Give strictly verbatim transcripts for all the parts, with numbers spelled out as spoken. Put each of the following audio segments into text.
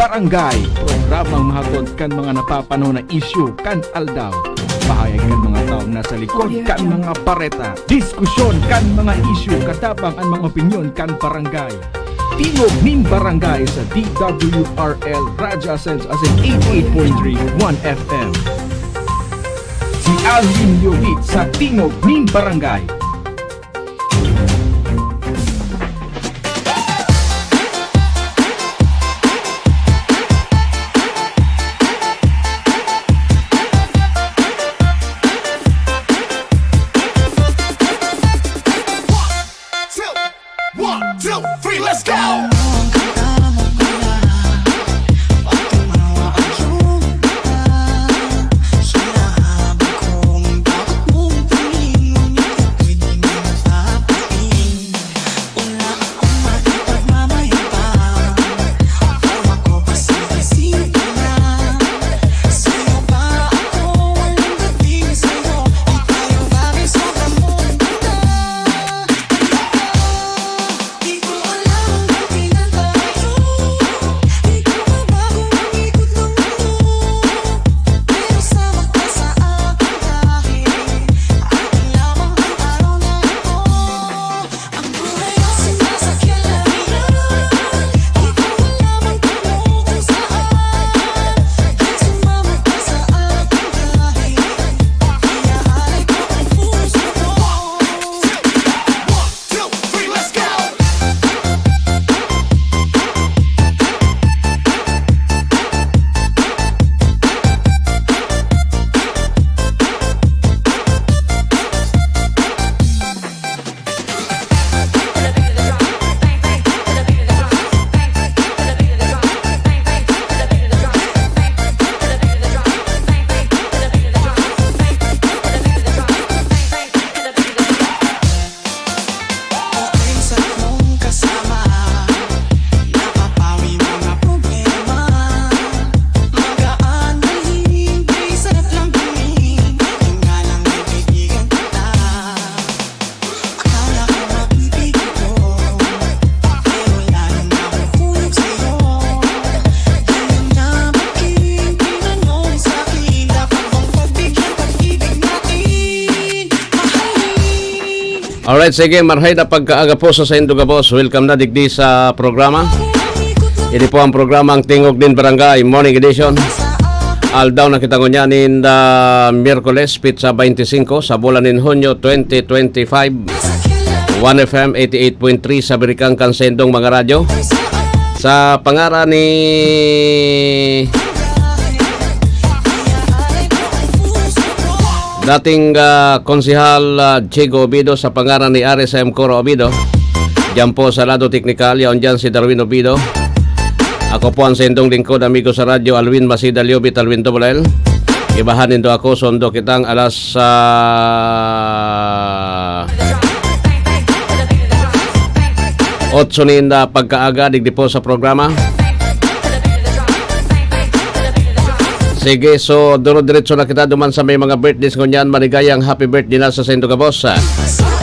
Barangay, programang mahatod kan mga napapanahon na isyu kan aldaw. Pahayag kan mga taong nasa likod kan mga bareta. Diskusyon kan mga isyu, katabang an mga opinyon kan barangay. Tingog nin Barangay sa D W R L Radyo Ascenso asin eighty-eight point three One F M. Si Alvin Yogit sa Tingog nin Barangay. One, two, three, let's go! Alright, sige, marhay na pagkaaga po sa saindo gabos. Welcome na digdi sa programa. Ini po ang programang Tingog nin Barangay, Morning Edition. Aldaw na kita ngunyan in the Miyerkules, petsa twenty-five sa bulan nin Hunyo twenty twenty-five. One F M eighty-eight point three sa birikang kan saindong mga radyo. Sa pangaran ni dating, ah, Konsehal, ah, Chigo Obido, sa pangaran ni R S M Coro Obido. Diyan po sa lado teknikal, yaon diyan si Darwin Obido. Ako po ang saindong lingkod, amigo sa radyo, Alwin Masida Liobit, Alwin Double L. Ibahan nindo ako, sundo kitang alas, ah, otso ninda pagkaaga, digdi po sa programa. Sige, so, duro-diretso na kita duman sa may mga birthdays ngunyan. Maligayang happy birthday na sa saindo gabos.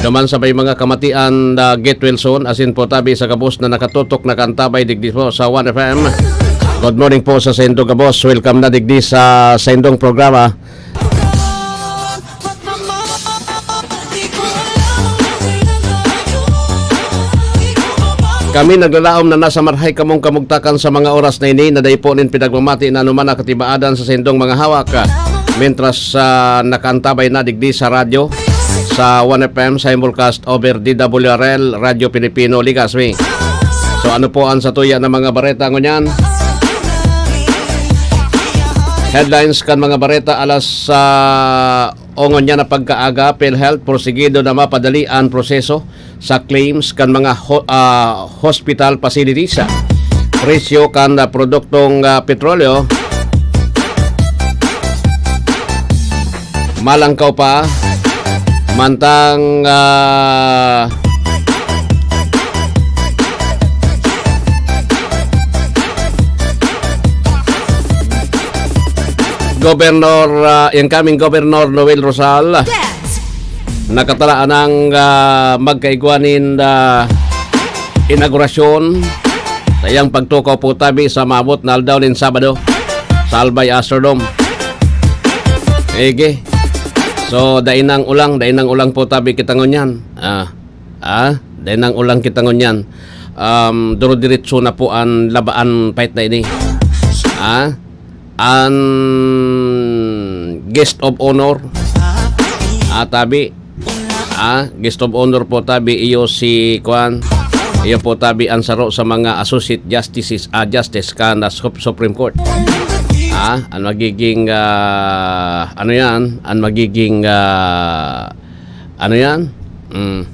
Duman sa may mga kamatian na Get Well Soon, asin po tabi sa gabos na nakatutok, nakaantabay digdi po sa One F M. Good morning po sa saindo gabos. Welcome na digdi sa saindong programa. Kami naglalaom na nasa marhay kamong kamugtakan sa mga oras na ini, na dai po nin pinagmamati na anuman na katibaadan sa saindong mga hawak. Mientras, ah, nakaantabay na digdi sa radyo, sa One F M, simulcast over D W R L, Radyo Pilipino, Legazpi. So, ano po ang satuya na mga bareta ngunyan? Headlines kan mga bareta alas, ah, o ngunyan na pagkaaga. PhilHealth, porsigido na mapadali an proseso sa claims kan mga ho-, ah, hospital facilities. Presyo kan, ah, produktong, ah, petrolyo malangkaw pa. Mantang, ah, Governor, ah, incoming Governor Noel Rosal, nakatalaan ng, ah, magkaigwa nin, ah, inaugurasyon Saiyang pagtukaw po tabi sa maabot na aldaw nin Sabado sa Albay Astrodome. Ege. So, dainang ulang, dainang ulang po tabi kita ngunyan. Ah, ah, dainang ulang kita ngunyan. Um, duro-diretso na po an labaan pait na ini. Ah, an guest of honor. Ah, tabi. Ah, guest of honor po tabi, iyo si kuan. Iyo po tabi ang saro sa mga associate justices, ah, justice kan Sup-, Supreme Court. Ah, ang magiging, ah, ano yan? Ang magiging, ah, ano yan? Mm.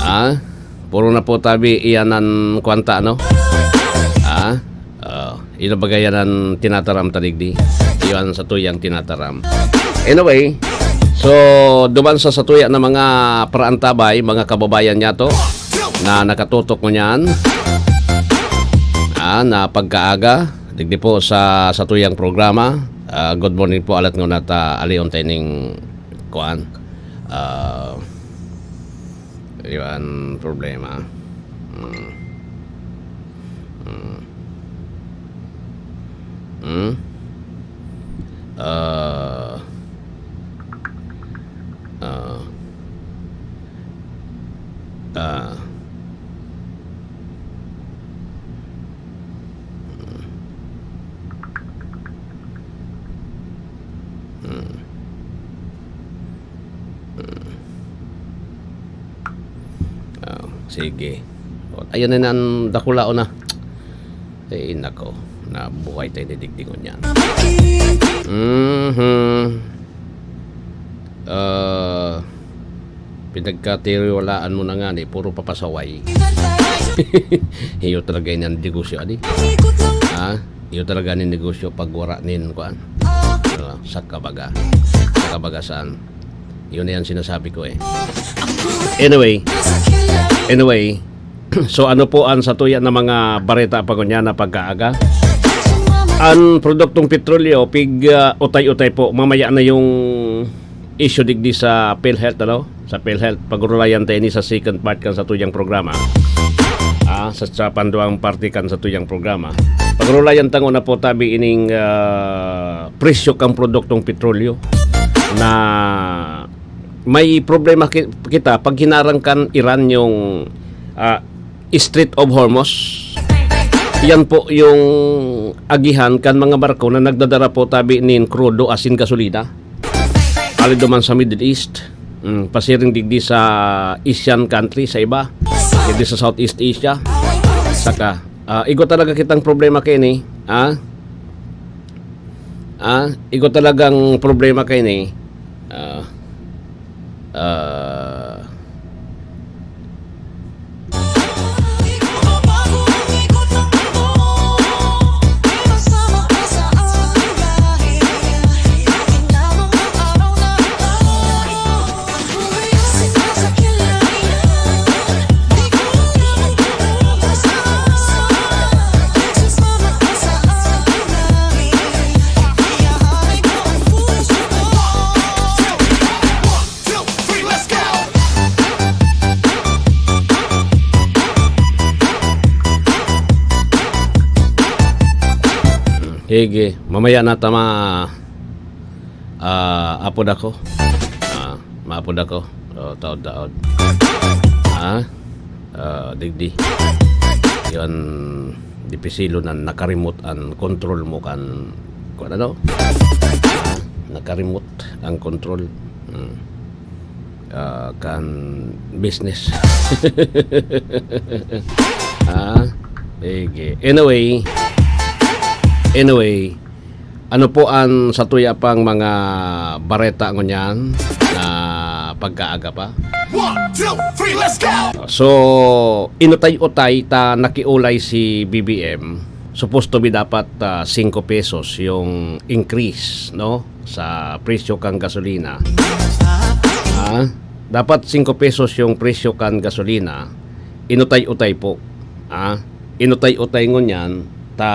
Ah, puro na po tabi iyan ang kwanta, ano? Ah, oh, ino bagay yan ang tinataram ta digdi? Iyan sa tuyang tinataram. Anyway, so, duman sa satuya na mga paraantabay, mga kababayan niya to, na nakatutok mo niyan, ah, na pagkaaga, digdi po sa satuyang programa. Ah, good morning po, alat ngona ta alion ta ining kuan. Ah, iwan problema. Hmm. Hmm. Hmm? Ah. Ah. Ah. Hmm. Hmm. Hmm. Ah, sige. O, ayan na nan dakulaon na. Eh, nako, nabuhay tayo ni digdi ngunyan. Mhm. Ah, pinagkatiwalaan mo na nga ni, puro papasaway. Iyo talaga yan negosyo, adi. Ha? Iyo talaga ni negosyo pag wara nin, kuan. Ah, sa kabaga. Sa kabaga saan? Yun na yan sinasabi ko eh. Anyway, anyway, so ano po ang satuya na mga bareta pa ngunyan na pagkaaga? Ang produktong petrolyo, pig, ah, utay-utay po. Mamaya na yung issue digdi sa PhilHealth, ano? Sa PhilHealth, pag-urulayan tayo ni sa second part kan satuyang programa. Ah, sa, sa panduang parte kan satuyang programa. Pag-urulayan tango na po tabi ining, ah, presyo kang produktong petrolyo na may problema ki-, kita pag hinarang kan Iran yung, ah, Strait of Hormuz. Yan po yung agihan kan mga barko na nagdadara po tabi nin krudo asin gasolina. Alid duman sa Middle East, mm, pasiring digdi sa Asian country, sa iba, digdi sa Southeast Asia. Saka, ah, igo talaga kitang problema kaini, ah? Ah, igo talagang problema kaini. Ah, ah, Sige, mamaya na tama. Ah, apod ako. Ah, maapod ako. Oh, taod-taod. Ah, ah, digdi. Yan, dipisilo na nakarimot ang control mo kan, kung ano? Ah, nakarimot ang control. Hmm. Ah, kan business. Ah, sige. Anyway, anyway, ano po ang satuya pang mga bareta ngunyan na pagkaaga pa? One, two, three, let's go! So, inutay-utay ta nakiulay si B B M. Supposed to be dapat, ah, singko pesos yung increase, no? Sa presyo kang gasolina. Ah, dapat singko pesos yung presyo kan gasolina. Inutay-utay po. Ah, inutay-utay ngunyan ta,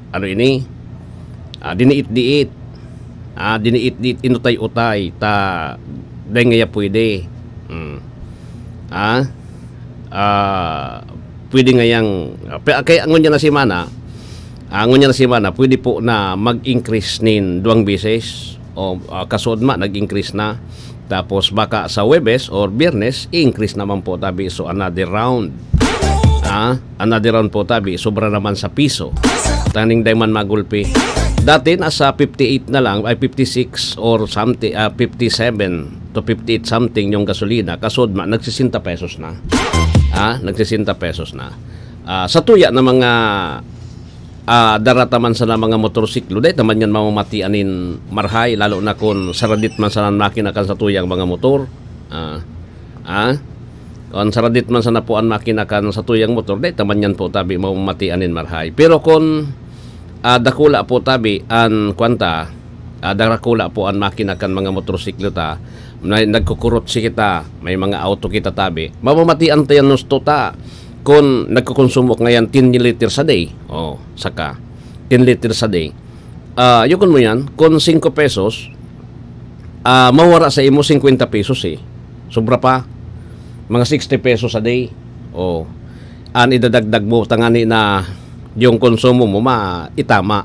ano ini? Ah, diniit-diit. Ah, diniit-diit, inutay-utay, ta dai ngaya pwede. Hmm. Ah, ah, pwede ngayang, ah, pe-, kaya ngunyan na semana, ah, ngunyan na semana, pwede po na mag-increase nin duwang beses. O, ah, kasuodma, nag-increase na. Tapos baka sa Huwebes or Biyernes, i-increase naman po tabi. So, another round. Ah, another round po tabi. Sobra naman sa piso. Taning dai man magulpi. Dati nasa fifty-eight na lang, ay fifty-six or something, ah, fifty-seven to fifty-eight something yung gasolina. Kasuodma, nagsisenta pesos na. Ah, nagsisenta pesos na. Ah, sa tuya na mga, ah, dara ta man sana mga motorsiklo, dai ta man yan mamamatian nin marhay, lalo na kun saradit man sana an makina kan satuyang mga motor. Ah, ah, kun saradit man sana po an makina kan satuyang motor, dai ta man yan po tabi mamamatian nin marhay. Pero kun, ah, dakula po tabi an kwanta, ah, dakula po an makina kan mga motorsiklo ta, na nagkukurot si kita, may mga auto kita tabi, mamamatian ta yan husto ta. Kun nagkukonsumo ka ngayan ten liters a day, oh, saka ten liters a day. Ah, yukon mo yan, kun singko pesos, ah, mawara sa imo singkwenta pesos eh. Sobra pa. Mga sixty pesos a day. Oh. An idadagdag mo, tangani na yung konsumo mo, ma, itama.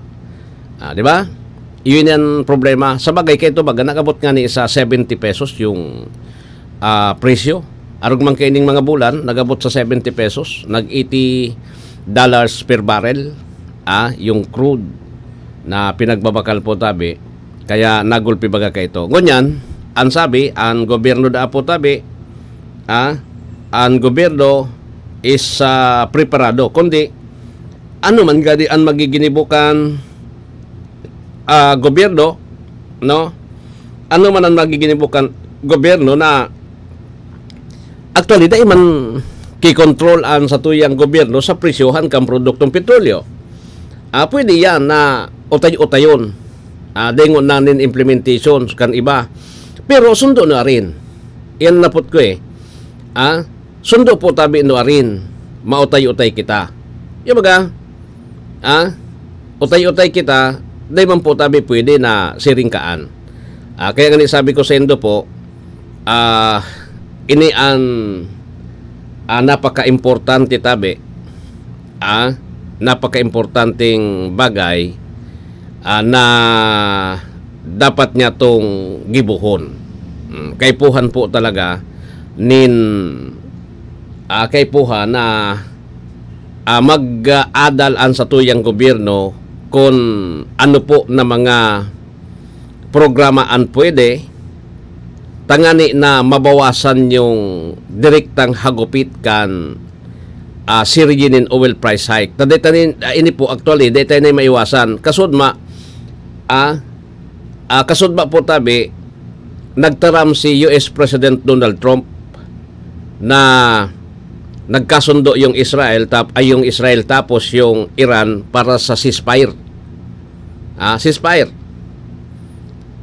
Ah, di ba? Yun ang problema. Sa bagay, kaito baga, nag-abot nga ni sa seventy pesos yung, ah, presyo. Arog man kaining mga bulan, nag-abot sa seventy pesos, nag eighty dollars per barrel, ah, yung crude na pinagbabakal po tabi. Kaya nagulpi baga kaito. Ngunyan, ang sabi, ang gobyerno da po tabi, ah, ang gobyerno is, ah, preparado. Kundi, ano man gadi ang magiginibo kan, ah, gobyerno, no? Ano man ang magiginibo kan gobyerno na actually, dai man kikontrol ang satuyang gobyerno sa presyohan kan produktong petrolyo. Ah, pwede yan na utay-utayon. Ah, dengon na nin implementation kan iba. Pero sundo na rin. Yan napot ko eh. Ah, sundo po tabi no arin. Mautay-utay kita. Yung baga, ah, utay-utay kita, dai man po tabi pwede na siring kaan. Ah, kaya nga ni sabi ko sa indo po, ah, ini an, ah, napaka-importante tabi, ah, napaka-importanteng bagay, ah, na dapat niya tong gibohon. Mm, kaipuhan po talaga nin, ah, kaipuhan na, ah, mag-adal an satuyang gobyerno kun ano po na mga programa an pwede tangani na mabawasan yung direktang hagupit kan, ah, sirye nin oil price hike. Ta dai ta nin, ah, ini po actually, dai ta ini maiwasan. Kasudma, ah, ah, kasudma po tabi, nagtaram si U S President Donald Trump na nagkasundo yung Israel tap-, ay yung Israel tapos yung Iran para sa ceasefire. Ah, ceasefire.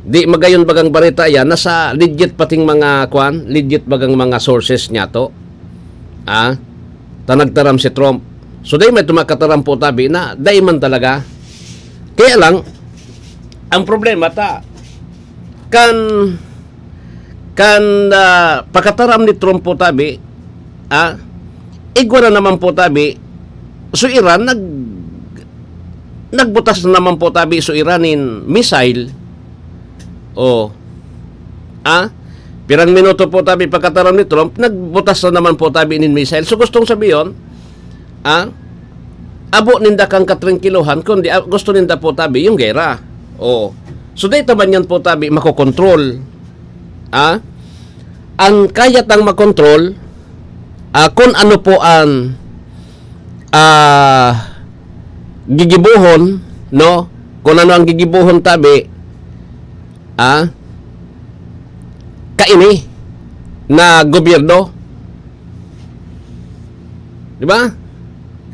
Di magayon bagang bareta yan, nasa legit pating mga kwan, legit bagang mga sources niya to. Ah, ta nagtaram si Trump. So, dai may tumakataram po tabi na, dai man talaga. Kaya lang, ang problema ta, kan, kan, ah, pakataram ni Trump po tabi, ah, igwa na naman po tabi, so Iran, nag, nagbutas na naman po tabi, so Iran nin missile. Oh. Ah, pirang minuto po tabi pagkataram ni Trump, nagbutas na naman po tabi nin missile. So gustong sabihin, ah, abo ninda kang katrangkilohan, kundi, ah, gusto ninda po tabi yung gera. Oh. So dai ta man yan po tabi makokontrol. Ah, ang kaya tang makontrol, ah, kung ano po ang, ah, gigibohon, no? Kung ano ang gigibohon tabi, ah, kaini na gobyerno. Di ba?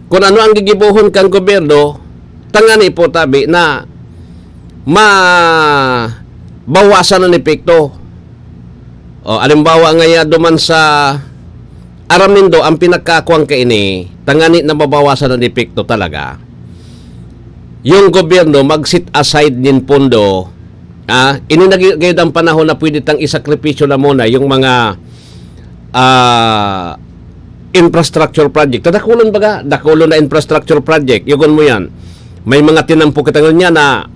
Kung ano ang gigibohon kan gobyerno, tangani po tabi na mabawasan ang epekto. O, alimbawa ngaya duman sa aram nindo, ang pinagkakuan kaini, tangani na mabawasan ang epekto talaga. yung gobyerno mag-set aside nin pondo, ah, ini na gi-, gayud ang panahon na pwede tang isakripisyo na muna yung mga, ah, infrastructure project. Tadakulon baga, dakulon na infrastructure project. Yugon mo yan. May mga tinampo kita ngunyan na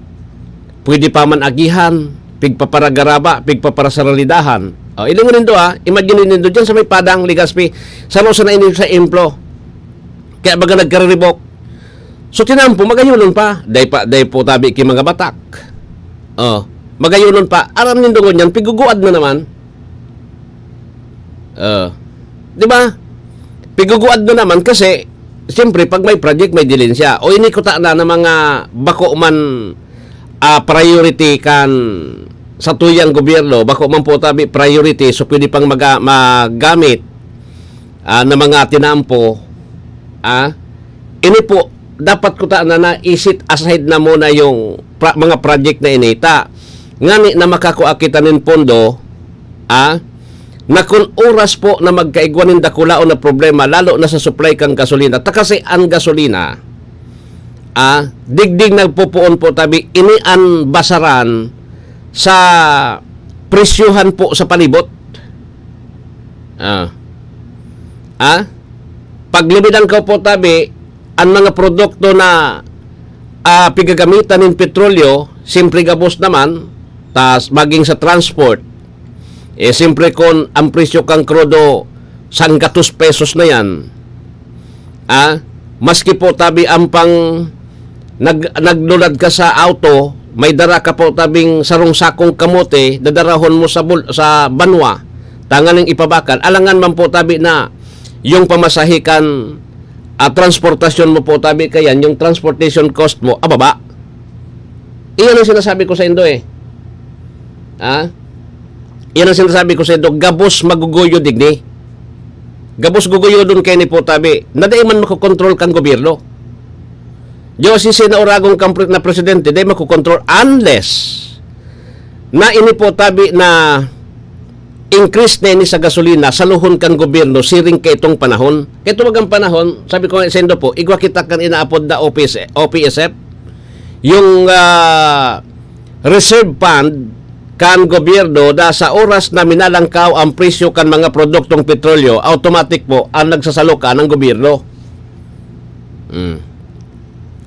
pwede pa man agihan, pigpaparagaraba, pigpaparasaralidahan. O, ilingon nindo, ha? Imagine nindo dyan sa may Padang, Legazpi, saro sana ini sa emplo. Kaya baga nagkariribok. So, tinampo, magayonon pa. Dai pa, dai po tabi ki mga batak. O, magayonon pa. Aram nindo ngunyan, piguguad na naman. O, di ba? Piguguad na naman kasi, siyempre, pag may project, may dilin siya. O, ini kuta na ng mga bako man, ah, priority kan sa tuyang gobyerno, bako man po tabi priority, so pwede pang maga-, magamit, ah, na mga tinampo, ah, ini po, dapat kuta na na-set aside na muna yung pra-, mga project na ini ta. Ngani na makakua kita nin pondo, ah, na kun oras po na magkaigwa nin dakulaon na problema, lalo na sa supply kan gasolina. Ta kasi ang gasolina, ah, digdig nagpopoon po tabi, ini an basaran sa presyohan po sa palibot. Ah. Ah? Pag lumidang ka po tabi, ang mga produkto na, ah, pigagamitan nin petrolyo, siyempre gabos naman, tas maging sa transport, eh, siyempre kun ang presyo kang krudo, sanggatos pesos na yan, ah, maski po tabi ang pang nag-, naglulad ka sa auto, may dara ka po tabing sarong sakong kamote, dadarahon mo sa bul-, sa banwa, tanganing ipabakal. Alangan man po tabi na yung pamasahe kan, ah, transportasyon mo po tabi kayan, yung transportation cost mo, ababa. Iyan ang sinasabi ko sa indo eh. Ha? Iyan ang sinasabi ko sa indo, gabos maguguyo digdi. Gabos guguyodon kaini po tabi, na dai man makokontrol kan gobyerno. Diyo si Sina Oragon kan pre-, na presidente, dai makokontrol unless na ini po tabi na increase na ini sa gasolina, saluhon kan gobyerno, siring kaitong panahon. Kaitong magang panahon, sabi ko nga sa indo po, igwa kita kan inaapod na O P S, O P S F, yung, ah, reserve fund kan gobyerno na sa oras na minalangkaw ang presyo kan mga produktong petrolyo, automatic po ang nagsasaloka ng gobyerno. Mm.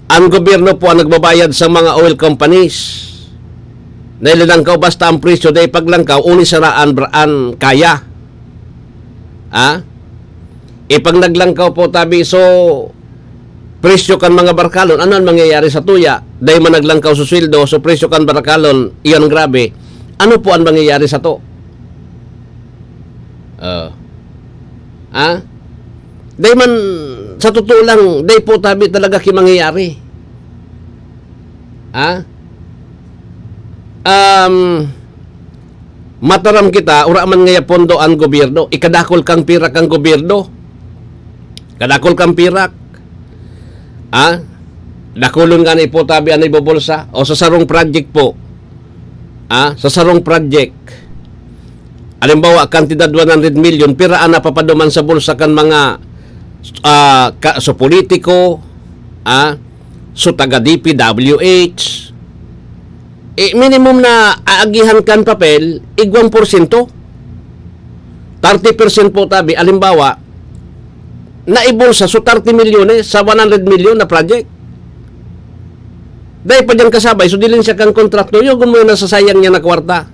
Ang gobyerno po ang nagbabayad sa mga oil companies. Dahil nilangkaw, basta ang presyo, dahil paglangkaw, uni saraan, braan, kaya. Ha? Ipag naglangkaw po, tabi, so, presyo kan mga barkalon, ano ang mangyayari sa tuya? Dahil man naglangkaw sa sweldo, so presyo kan barkalon, iyon grabe. Ano po ang mangyayari sa to? Oh. Ha? Dai man, sa totoo lang, dai po tabi talaga ki mangyayari. Ha? Um, mataram kita, ura man ngaya pondo ang gobyerno, ikadakol kang pirak ang gobyerno. Kadakol kang pirak. Ha? Dakulon nga na ipotabi an ibobolsa o sa sarong project po. Ha? Sa sarong project. Halimbawa, kantidad one hundred milyon, pira an napapaduman sa bulsa kan mga, ah, ka, so politiko, ah, so taga D P W H. Eh, minimum na aagihan kan papel, igwang porsyento. Thirty percent po tabi, halimbawa, naibulsa so thirty milyones sa one hundred milyon na project. Dai pa diyan kasabay, so dilin siya kang kontraktor, yugon mo yung nasasayang niya na kwarta.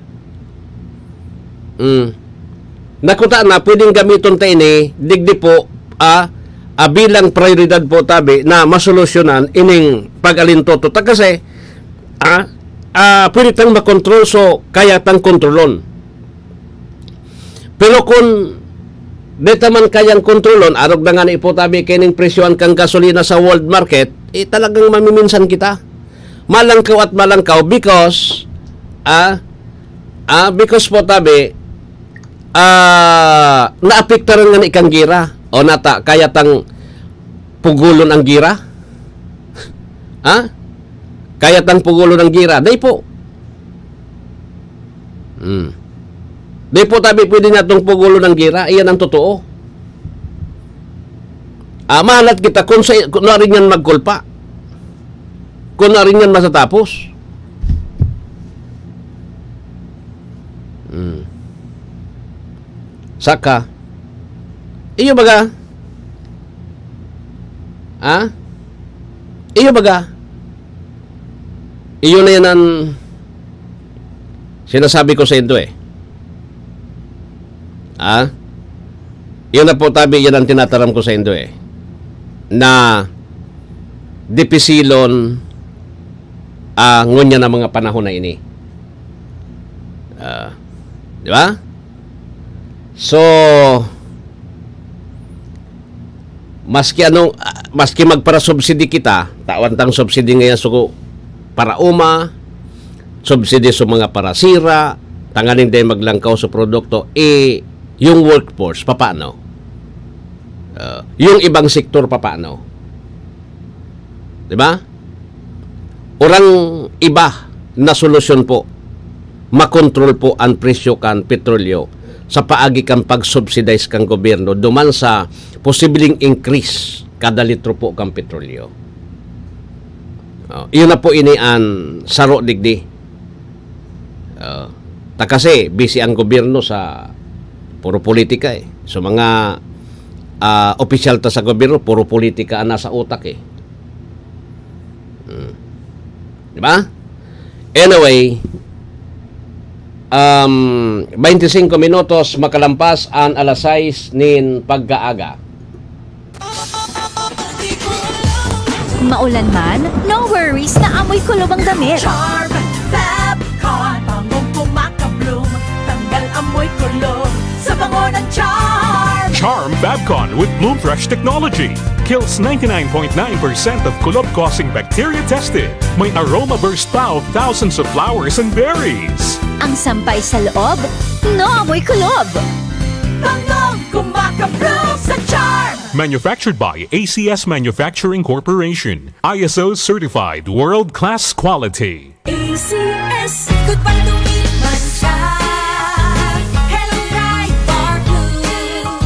Mm. Nakuta na, pwedeng gamiton ta ini, digdi po, ah, ah, bilang prioridad po tabi na masolusyonan ining pag-alintoto. Ta kasi, ah, ah, pwede tang makontrol, so kaya tang kontrolon. Pero kung di ta man kayang kontrolon, arog na nga na ipotabi kaining presyohan kan gasolina sa world market, eh, talagang mamiminsan kita. Malangkaw at malangkaw because, ah, ah, because po tabi, ah, naapektaran nga ni kang gira. O nata, kaya tang pugulon ang gira? Ha? Kaya tang pugulon ang gira? Dai po. Hmm. Dai po tabi pwede natong pugulon ang gira. Iyan ang totoo. Ah, mahalat kita kung sa, kung ano rin yan magkulpa. Kung na rin yan matatapos. Hmm. Saka, iyo baga? Ha? Iyo baga? Iyo na yan ang sinasabi ko sa indo eh. Ha? Yun na po, tabi, yan ang tinataram ko sa indo eh. Na dipisilon, ah, ngunyan ang mga panahon na ini. Ah, di ba? So, maski anong, ah, maski magpara-subsidy kita, tawan tang subsidy ngayon, so, para uma, subsidy sa mga parasira, tanganing dahil maglangkaw sa produkto, eh, yung workforce, papaano? Ah, yung ibang sektor, papaano? Di ba? Orang iba na solusyon po, makontrol po ang presyo kan petrolyo sa paagi kan pag-subsidize kan gobyerno duman sa posibleng increase kada litro po kan petrolyo. Oh, iyon na po ini an saro digdi. Oh, ta kasi busy ang gobyerno sa puro politika eh. So mga, ah, opisyal ta sa gobyerno, puro politika ang nasa utak eh. Hmm. Di ba? Anyway, um, twenty-cinco minutos makalampas an alas sais nin pagkaaga. Maulan man, no worries na amoy kulob ang damit. Charm Fab Con, bangong kumakabloom, tanggal amoy kulob sa bango ng Charm. Charm Fabcon with Bloom Fresh technology kills ninety-nine point nine percent of kulob-causing bacteria tested. May aroma burst pa of thousands of flowers and berries. Ang sampay sa loob, no amoy kulob. Bangong kumakabloom sa Charm. Manufactured by A C S Manufacturing Corporation. I S O certified world-class quality. A C S. Goodbye to me, mancha. Hello, Pride Bar Blue.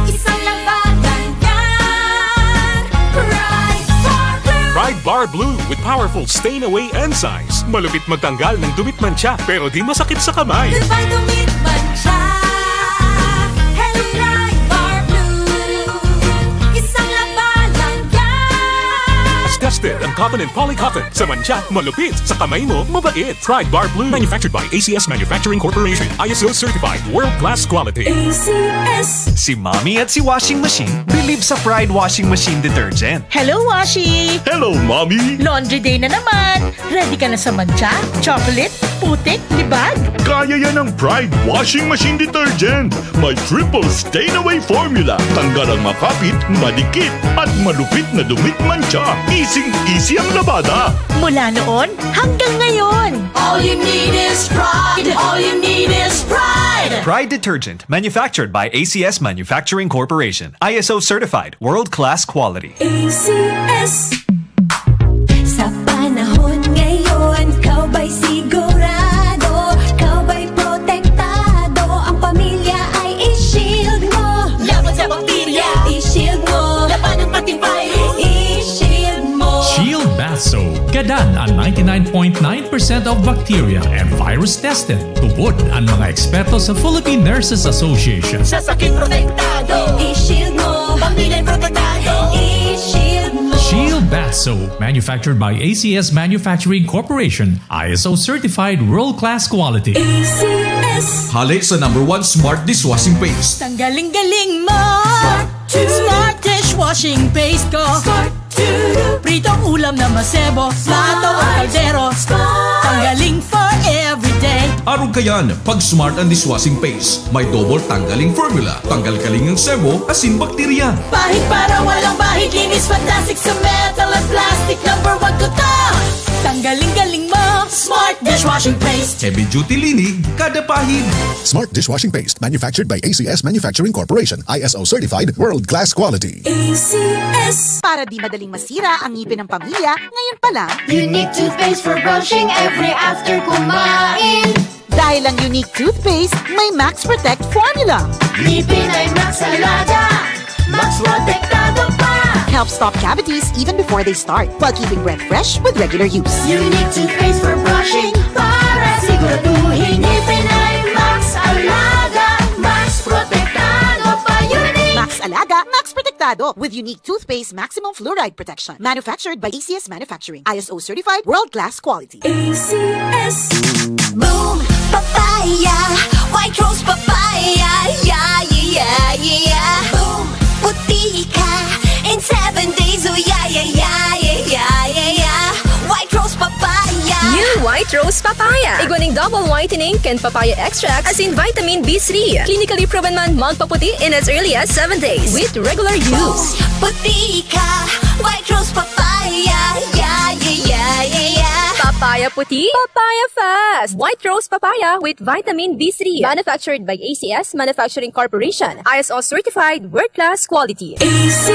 Isang labanan yan. Pride Bar Blue. Pride Bar Blue with powerful stain away enzymes. Malupit magtanggal ng dumit mancha pero di masakit sa kamay. Goodbye to me, mancha. Hello, Pride Bar Blue. Isang labanan yan. Tested ang cotton and polycotton. Sa mancha, malupit. Sa kamay mo, mabait. Pride Bar Blue. Manufactured by A C S Manufacturing Corporation. I S O certified. World class quality. A C S. Si Mommy at si Washing Machine bilib sa Pride Washing Machine Detergent. Hello, Washi! Hello, Mommy! Laundry day na naman! Ready ka na sa mancha, chocolate, putik, libag? Kaya yan ng Pride Washing Machine Detergent. May triple stain away formula. Tanggal ang makapit, madikit, at malupit na dumit mancha. Easing-easy ang labada. Mula noon hanggang ngayon. All you need is pride. All you need is pride. Pride Detergent, manufactured by A C S Manufacturing Corporation. I S O certified, world-class quality. A C S. Sa panahon ngayon, ikaw ba'y sigurado? Ikaw ba'y protektado? Ang pamilya ay i-shield mo. Laban sa bakterya, i-shield mo. Laban ng pati virus, i-shield mo. Shield Bath Soap. Gadan ang ninety-nine point nine percent of bacteria and virus tested. Tubod ang mga eksperto sa Philippine Nurses Association. Sa sakit protektado, i-shield mo. Pamilya protektado, i-shield mo. Shield Bath Soap, manufactured by A C S Manufacturing Corporation, I S O certified world-class quality. A C S. Hale sa number one smart dishwashing paste. Tanggaling-galing mo. Smart dishwashing paste ko. Pritong ulam na masebo, plato o kaldero. Tanggaling for everyday. Arog kayan, pag smart ang dishwashing paste. May double tanggaling formula. Tanggal kaling ang sebo, asin bakterya. Pahid para walang bahid, linis fantastic sa metal at plastic. Number one ko to. Tanggaling-galing mo. Smart dishwashing paste. Heavy duty linig, kada pahid. Smart dishwashing paste, manufactured by A C S Manufacturing Corporation, I S O certified, world class quality. A C S. Para di madaling masira ang ngipin ng pamilya, ngayon pa lang. Unique toothpaste for brushing every after kumain. Dahil ang Unique Toothpaste may Max Protect Formula. Ngipin ay Max Alaga. Max Protektado pa. Helps stop cavities even before they start, while keeping breath fresh with regular use. Unique toothpaste for brushing para siguraduhin ngipin ay Max Alaga, Max Protektado pa. Unique! Max Alaga, Max Protektado, with Unique Toothpaste Maximum Fluoride Protection. Manufactured by A C S Manufacturing. I S O certified, world-class quality. A C S. Boom Papaya, White Rose Papaya, yeah, yeah, yeah, yeah. Boom, puti ka in seven days, oh yeah, yeah, yeah, yeah, yeah, yeah, yeah. White Rose Papaya. New White Rose Papaya. Igwa nin double whitening kan papaya extract asin vitamin B three. Clinically proven man magpaputi in as early as seven days with regular use. Boom, puti ka, White Rose Papaya, yeah, yeah, yeah, yeah, yeah. Papaya puti, papaya fast. White Rose Papaya with vitamin B three. Manufactured by A C S Manufacturing Corporation. I S O certified, world-class quality. A C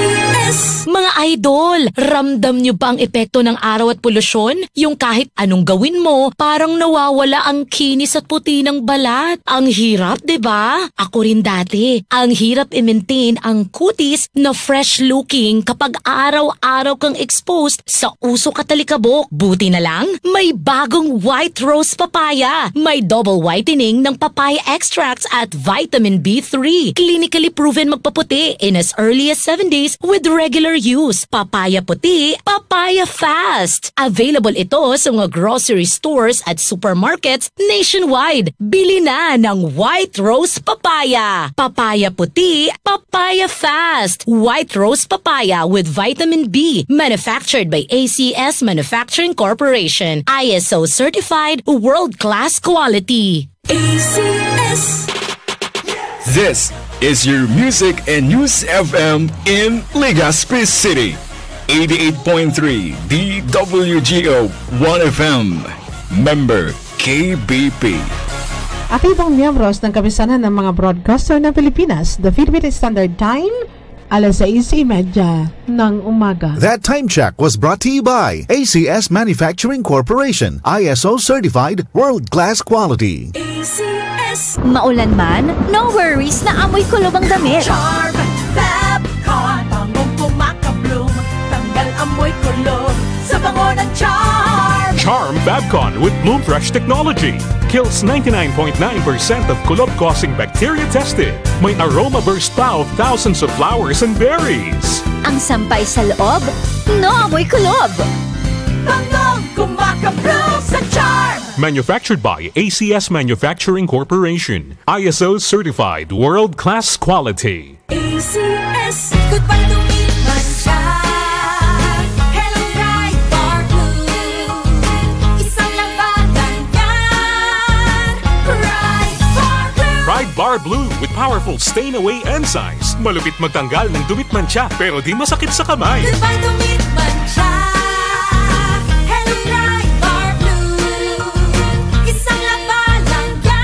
S. Mga idol, ramdam nyo ba ang epekto ng araw at polusyon? Yung kahit anong gawin mo, parang nawawala ang kinis at puti ng balat. Ang hirap, di ba? Ako rin dati. Ang hirap i-maintain ang kutis na fresh-looking kapag araw-araw kang exposed sa usok at alikabok. Buti na lang, may bagong White Rose Papaya. May double whitening ng papaya extracts at vitamin B three. Clinically proven magpaputi in as early as seven days with regular use. Papaya puti, papaya fast. Available ito sa mga grocery stores at supermarkets nationwide. Bili na ng White Rose Papaya. Papaya puti, papaya fast. White Rose Papaya with vitamin B. Manufactured by A C S Manufacturing Corporation. I S O certified, world-class quality. A C S. This is your Music and News F M in Legazpi City. Eighty-eight point three D W G O One F M. Member K B P. Aktibong miyembros ng Kapisanan ng mga Broadcaster ng Pilipinas, the Philippine Standard Time, alas sais y media ng umaga. That time check was brought to you by A C S Manufacturing Corporation, I S O certified, world-class quality. A C S. Maulan man, no worries na amoy kulob ang damit. Charm Fab Con, bangong kumakabloom, tanggal amoy kulob sa bango ng Charm. Charm Fab Con with Bloom Fresh technology kills ninety-nine point nine percent of kulob-causing bacteria tested. May aroma burst pa of thousands of flowers and berries. Ang sampay sa loob, no amoy kulob. Bangong kumakabloom sa Charm. Manufactured by A C S Manufacturing Corporation. I S O certified, world-class quality. A C S. Goodbye to meat mancha. Hello, Pride Bar Blue. Isang labanan yan. Pride Bar Blue. Pride Bar Blue with powerful stain away enzymes. Malupit magtanggal ng dumi at mancha, pero di masakit sa kamay. Goodbye to meat mancha. Hello, Pride Bar Blue. Isang labanan yan.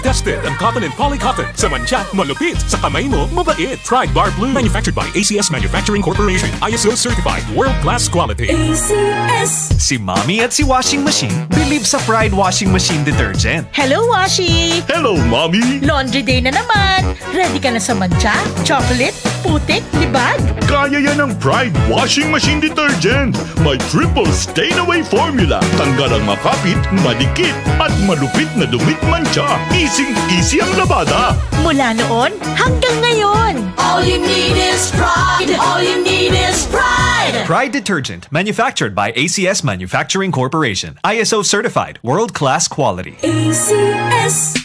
Tested ang cotton and polycotton. Sa mancha, malupit. Sa kamay mo, mabait. Pride Bar Blue. Manufactured by A C S Manufacturing Corporation. I S O certified. World-class quality. A C S. Si Mommy at si Washing Machine believe sa Pride Washing Machine Detergent. Hello, Washi! Hello, Mommy! Laundry day na naman! Ready ka na sa mancha, chocolate, putik, libag? Kaya yan ng Pride Washing Machine Detergent. May triple stain away formula. Tanggal ang makapit, madikit, at malupit na dumi at mancha. Easy-easy ang labada. Mula noon hanggang ngayon. All you need is Pride. All you need is Pride. Pride Detergent, manufactured by A C S Manufacturing Corporation. I S O certified, world-class quality. A C S.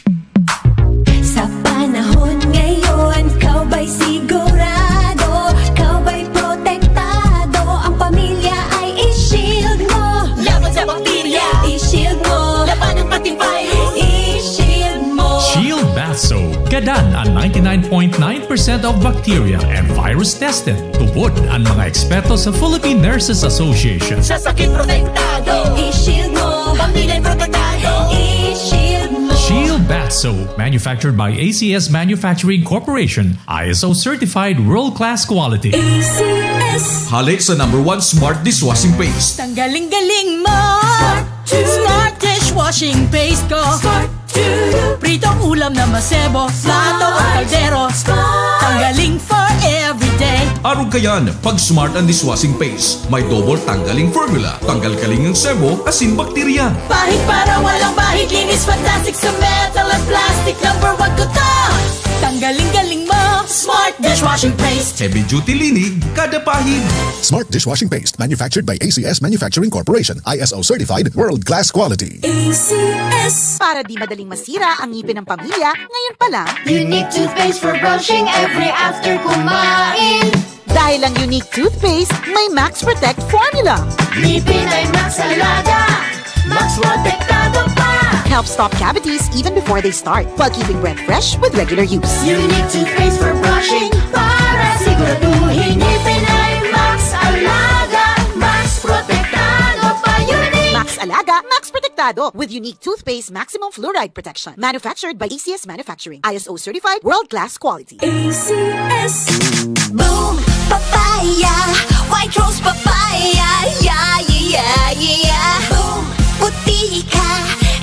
Sa panahon ngayon, ikaw ba'y sigurado? Ikaw ba'y protektado? Ang pamilya ay i-shield mo. Laban sa bakterya. I-shield mo. Laban ng pati virus. I-shield mo. Shield Bath Soap. Gadan ang ninety-nine point nine percent of bacteria and virus tested. Tubod ang mga eksperto sa Philippine Nurses Association. Sa sakit protektado. I-shield mo. Pamilya protektado. I-shield mo. Shield Bath Soap, manufactured by A C S Manufacturing Corporation, I S O certified, world-class quality. A C S. Hale sa number one smart dishwashing paste. Tanggaling-galing mo. Smart. Smart dishwashing paste ko. Smart. Pritong ulam na masebo, plato o kaldero. Tanggaling for every Day. Arog kayan, pag Smart ang dishwashing paste. May double tanggaling formula. Tanggal kaling ang sebo, asin bakterya. Pahid para walang bahid, linis fantastic sa metal at plastic. Number one ko to. Tanggaling galing mo. Smart dishwashing paste. Heavy duty linig, kada pahid. Smart dishwashing paste, manufactured by A C S Manufacturing Corporation, I S O certified, world class quality. A C S. Para di madaling masira ang ngipin ng pamilya, ngayon pa lang. Unique toothpaste for brushing every after kumain. Dahil ang Unique toothpaste, may Max Protect formula. Ngipin ay Max Alaga, Max Protektado pa. Help stop cavities even before they start, while keeping breath fresh with regular use. Unique toothpaste for brushing para siguraduhin ngipin ay Max Alaga, Max Protektado pa. Unique. Max Alaga, Max Protektado with Unique toothpaste maximum fluoride protection. Manufactured by A C S Manufacturing. I S O certified, world class quality. A C S. Boom! Papaya! White Rose Papaya! Yeah, yeah, yeah, yeah, yeah! Boom! Puti ka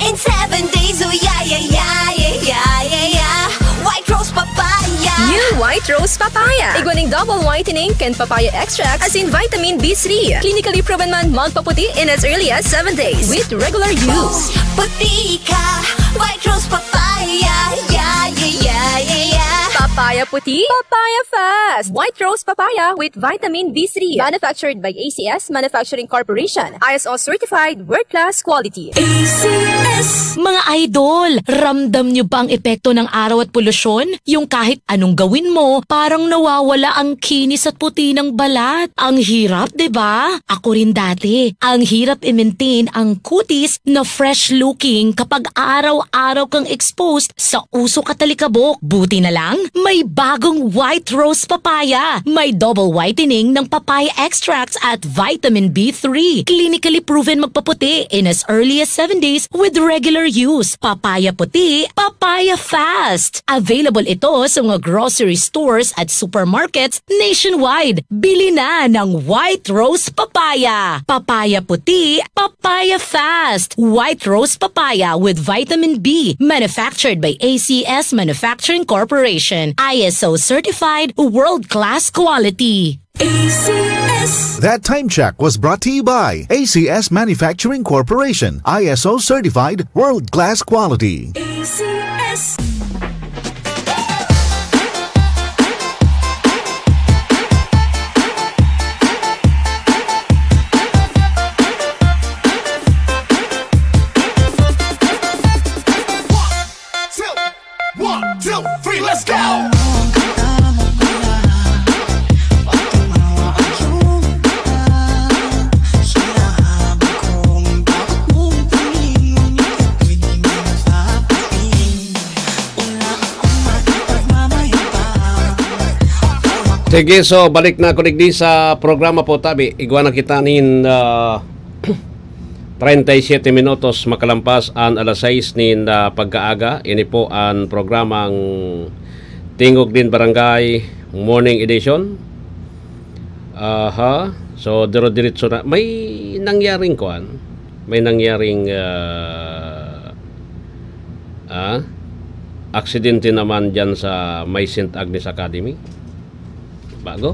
in seven days! Oh, yeah, yeah, yeah, yeah, yeah, yeah, yeah! White Rose Papaya! New White Rose Papaya. Igwa ning double whitening kan papaya extract asin vitamin B three. Clinically proven man magpaputi in as early as seven days with regular use. Puti ka, White Rose Papaya, yeah, yeah, yeah, yeah, yeah. Papaya puti, papaya fast. White Rose Papaya with vitamin B three. Manufactured by A C S Manufacturing Corporation. I S O certified, world class quality. A C S. Mga idol, ramdam nyo ba ang epekto ng araw at polusyon? Yung kahit anong gawin mo, parang nawawala ang kinis at puti ng balat. Ang hirap, di ba? Ako rin dati. Ang hirap i-maintain ang kutis na fresh looking kapag araw-araw kang exposed sa usok at alikabok. Buti na lang, may bagong White Rose Papaya. May double whitening ng papaya extracts at vitamin B three. Clinically proven magpaputi in as early as seven days with regular use. Papaya puti, papaya fast. Available ito sa mga grocery stores at supermarkets nationwide. Bili na ng White Rose Papaya. Papaya puti, papaya fast. White Rose Papaya with vitamin B. Manufactured by A C S Manufacturing Corporation. I S O certified, world-class quality. A C S. That time check was brought to you by A C S Manufacturing Corporation, I S O certified, world-class quality. A C S. One, two, three, let's go! Sige, so balik na ako digdi sa programa po, tabi. Igwa na kita nin, ah, treinta y siete minutos makalampas an alas sais nin, ah, pagkaaga. Ini po an programang Tingog nin Barangay Morning Edition. Aha. So, dire-diretso na. May nangyaring kuan. May nangyaring, ah, ah, aksidente naman dyan sa may Saint Agnes Academy. Bago?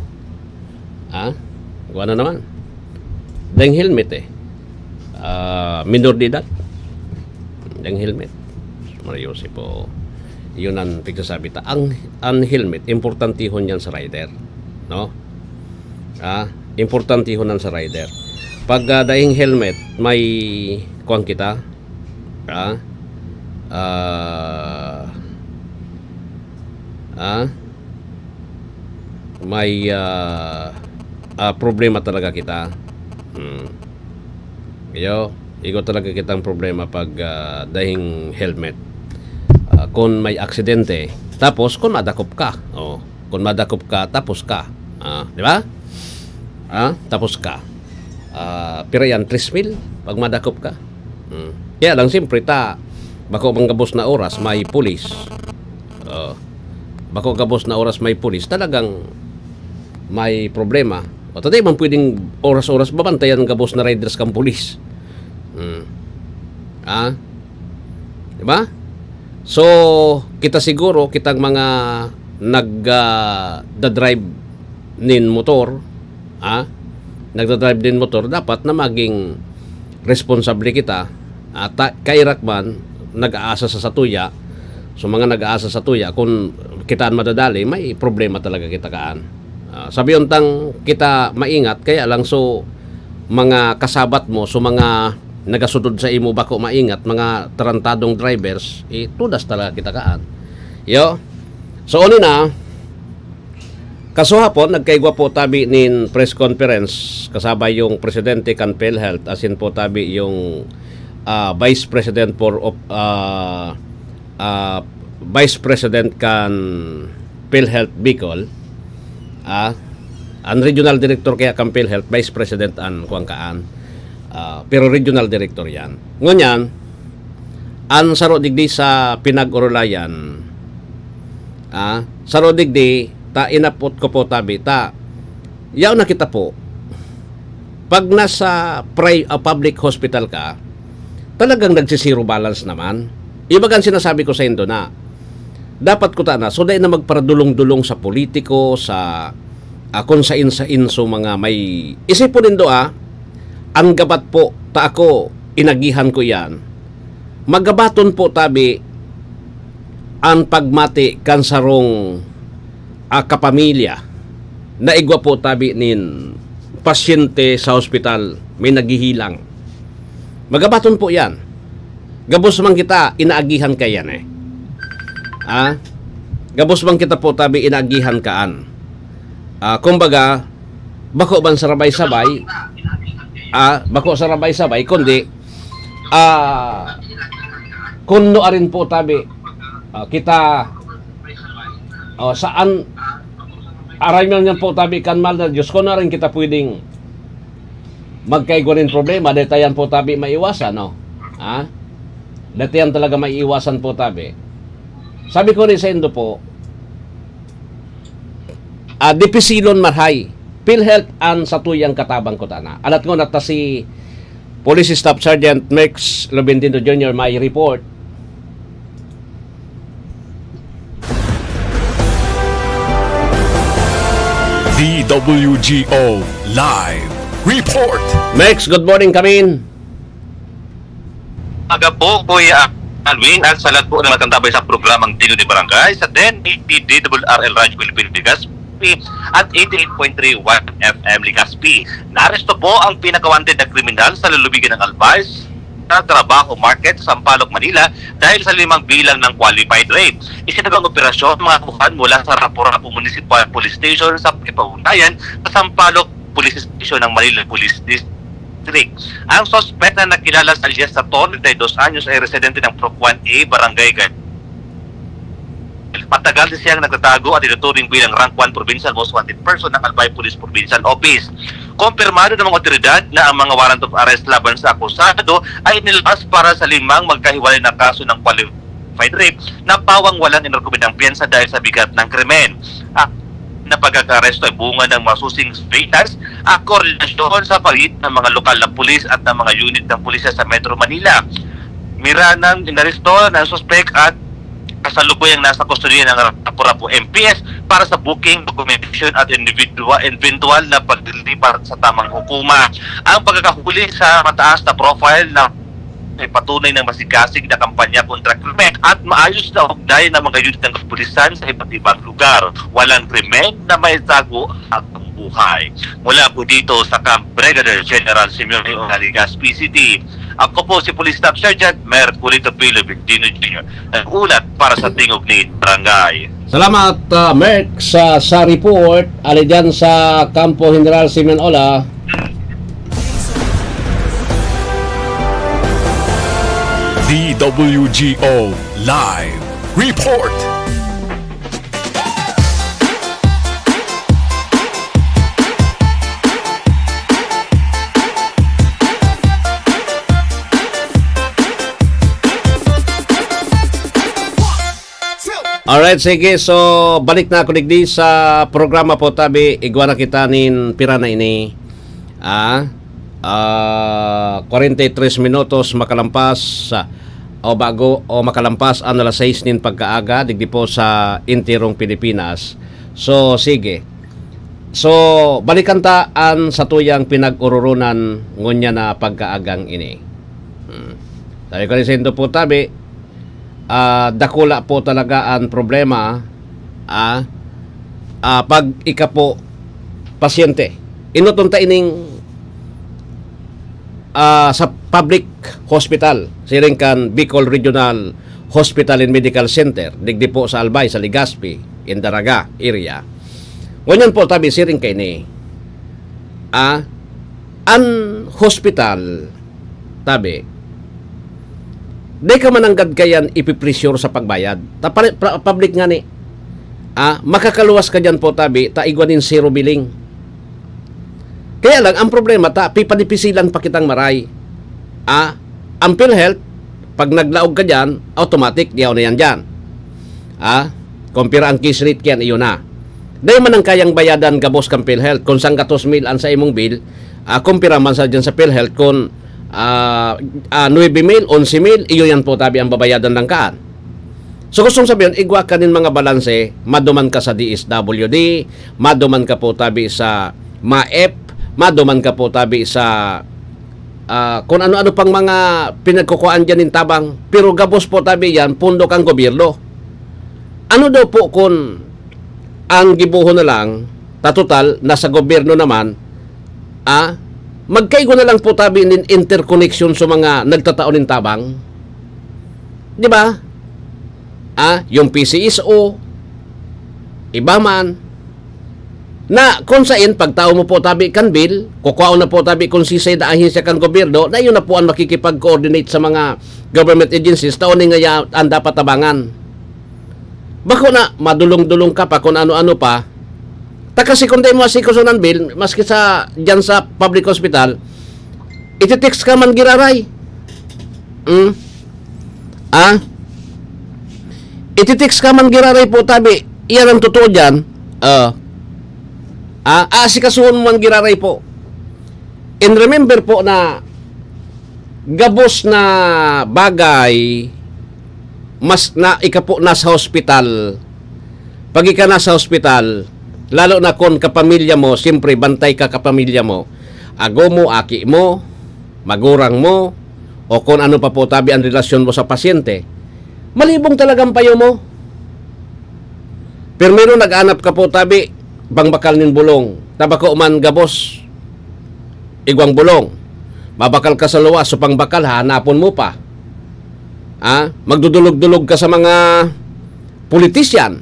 Ah, kuan na naman. Daing helmet eh. Ah, minor de edad. Daing helmet. Mario Joseph po. Yun ang pagsasabi ta. Ang, ang helmet, importantihon yan sa rider. No? Ah, importantihon yan sa rider. Pag, ah, daing helmet, may kuwan kita. Ah, ah, ah, may, ah, ah, problema talaga kita. Hmm. Iyo, igo talaga kitang problema pag, ah, daing helmet. Ah, kun may aksidente, tapos kun madakop ka, oh, kun madakop ka, tapos ka. Ah, di ba? Ah, tapos ka. Ah, pira yan, tres mil pag madakop ka. Hmm. Kaya lang, siyempre, ta, bako man gabos na oras, may pulis. Oh. Bako gabos na oras may pulis, talagang may problema. O, tatay man pwedeng oras-oras babantayan ang gabos na riders kang pulis. Hmm. Ah? Di ba? So, kita siguro, kitang mga nag, ah, da-drive, nin motor, ah, nagdadrive nin motor, dapat na maging responsable kita. At ta-, kairak man, nag-aasa sa satuya. So, mga nag-aasa sa tuya, kung kita an madadali, may problema talaga kita kaan. Ah, sabi untang kita maingat, kaya lang so, mga kasabat mo, so mga nagasudod sa imo bako maingat, mga tarantadong drivers, eh, tudas talaga kita kaan. Yo. So, uni na, kasuhapon, nagkaigwa po tabi nin press conference kasabay yung presidente kan PhilHealth, asin po tabi yung, ah, vice president for op-, ah, ah, vice president kan PhilHealth Bicol, ah, an regional director kaya kan PhilHealth, vice president an kuwan kaan, ah, pero regional director yan. Ngunyan, an saro digdi sa pinag-orolayan, ah, saro digdi, ta inapot ko po tabi, ta, yaw na kita po. Pag nasa pri-, ah, public hospital ka, talagang nagsisiro balance naman. Ibaga ang sinasabi ko sa indo na, dapat ko ta na, so dai na magparadulong-dulong sa politiko, sa, ah, kung sain-sain so mga may isipon nindo, ah, ang gabat po, ta ako, inagihan ko yan. Magabaton po tabi an pagmati kan sarong, ah, kapamilya na igwa po tabi nin pasyente sa ospital, may naghihilang. Magabaton po yan. Gabos man kita, inaagihan ka yan eh. Ah? Gabos man kita po tabi, inaagihan kaan. Ah, kumbaga, bako man sarabay-sabay, ah, bako sarabay-sabay, kundi, ah, kun nuarin po tabi, ah, kita, oh, saan, aray man yan po tabi, kan mahal na Diyos, kun nuarin kita pwedeng magkaigwa nin problema, dahil tayan po tabi maiwasan, no? Ha? Dahil tayan talaga maiiwasan po tabi. Sabi ko rin sa indo po, ah, dipisilon marhay. PhilHealth an satuyang katabang ko tana. Alat ko na ta si Police Staff Sergeant Merx Lubendino Junior may report. D W G O Live Report. Merx, good morning, kamin. Aga po, Kuya Alwin, at sa lahat po ng nagtantabay sa programang Dino de Barangay sa ten eighty D W R L Radyo Pilipinas Legazpi at eighty-eight point three one F M Legazpi. Naaresto po ang pinakawanted na kriminal sa lalawigan ng Albay sa Trabaho Market sa Sampaloc, Manila dahil sa limang bilang ng qualified rape. Isinagawa ang operasyon mga kuhan mula sa Rapu-Rapu Municipal Police Station sa Pakipaunayan sa Sampaloc Police Station ng Manila Police District. Ang suspect na nakilala sa alias sa Tony, treinta y dos anyos, ay residente ng Purok one A, Barangay Gar-, matagal na siyang nagtatago at tinuturing bilang rank one provincial most wanted person ng Albay Police Provincial Office. Kumpirmado ng mga otoridad na ang mga warrant of arrest laban sa akusado ay inilabas para sa limang magkahiwalay na kaso ng qualified rape na pawang walang inirekomendang piyansa dahil sa bigat ng krimen. Ang na pagkakaresto ay bunga ng masusing surveillance at koordinasyon sa pagitan ng mga lokal na pulis at ng mga unit ng pulisya sa Metro Manila. Miranang inaresto ng suspek at kasalukuyang nasa kustodiya ng Rapu-Rapu M P S para sa booking, documentation at individual, eventual na paglilipat sa tamang hukuma. Ang pagkakahuli sa mataas na profile na ay patunay ng masigasig na kampanya kontra krimen at maayos na ugnay ng mga unit ng kapulisan sa iba't ibang lugar. Walang krimen na maitago ang buhay. Mula po dito sa Camp Brigadier General Simeon Leon, Legazpi City, ako po si Police Staff Sergeant Merculito P. Lubendino Junior, nag-ulat para sa Tingog nin Barangay. Salamat, ah, Merx, sa, sa report. Ali dyan sa Kampo General Simeon Ola. D W G O Live Report. Alright, sige. So, balik na ako digdi sa programa po, tabi. Igwa na kita nin pira na ini. Ah, ah, kwarenta y tres minutos makalampas, ah, o bago, o makalampas ang alas sais nin pagkaaga, digdi po sa enterong Pilipinas. So, sige. So, balikan ta an satuyang pinag-ororonan ngunyan na pagkaagang ini. Hmm. Sabi ko ni Sendo po tabi, ah, dakula po talaga ang problema, ah, ah, pag ika po pasyente. Inoton ta ining, ah, sa public hospital, siring kan Bicol Regional Hospital and Medical Center, digdi po sa Albay, sa Legazpi, Indaraga area. Ngunyan po, tabi, siring kaini, ah, an hospital, tabi, di ka mananggad kayan ipipressure sa pagbayad. Ta pare-, pra-, public nga ni, ah, makakaluwas ka diyan po, tabi, ta igwa nin zero billing. Kaya lang, ang problema ta, pipanipisilan pa kitang maray. Ah, ang PhilHealth, pag naglaog ka diyan, automatic, diyaw na yan diyan. Ah, kumpira ang case rate kiyan, iyon na. Dai man ang kayang bayadan gabos kan PhilHealth. Kung sanggatos mil ang sa imong bill, ah, kumpira man sa diyan sa PhilHealth, kung, ah, ah, nuebe mil, onse mil, iyo yan po tabi ang babayadan lang kaan. So, gustong sabihin, igwa ka nin mga balanse, maduman ka sa D S W D, maduman ka po tabi sa MAEP, maduman ka po tabi sa, ah, kung ano-ano pang mga pinagkukuhaan diyan nin tabang. Pero gabos po tabi yan, pondo kan gobyerno. Ano daw po kun ang gibohon na lang, ta total, nasa gobyerno naman, ah, magkaigwa na lang po tabi nin interconnection sa mga nagtatao nin tabang? Di ba? Ah, yung P C S O, iba man. Na kung sain, pagtao mo po tabi kan bill, kukuhaon na po tabi kung sisay na ahensya kan gobyerno, na yun na po ang makikipag-coordinate sa mga government agencies, tao ni ngaya ang dapat tabangan. Bako na, madulong-dulong ka pa kung ano-ano pa. Ta kasi kung dai mo asikuson ang bill, maski sa, diyan sa public hospital, iti-text ka man giraray. Hmm? Ah? Iti-text ka man giraray po, tabi. Iyan ang totoo diyan. Ah. Ah, aasikasuhon mo man giraray po. And remember po na gabos na bagay, mas na ika po nasa hospital. Pag ika nasa hospital, lalo na kun kapamilya mo, siyempre bantay ka kapamilya mo. Ago mo, aki mo, magurang mo, o kung ano pa po tabi ang relasyon mo sa pasyente, malibong talagang payo mo. Pero meron nag-anap ka po tabi, bang bakal nin bulong, tabako man gabos, igwang bulong. Mabakal ka sa luwas, so pang bakal, hahanapon mo pa. Ah, magdudulog-dulog ka sa mga politician.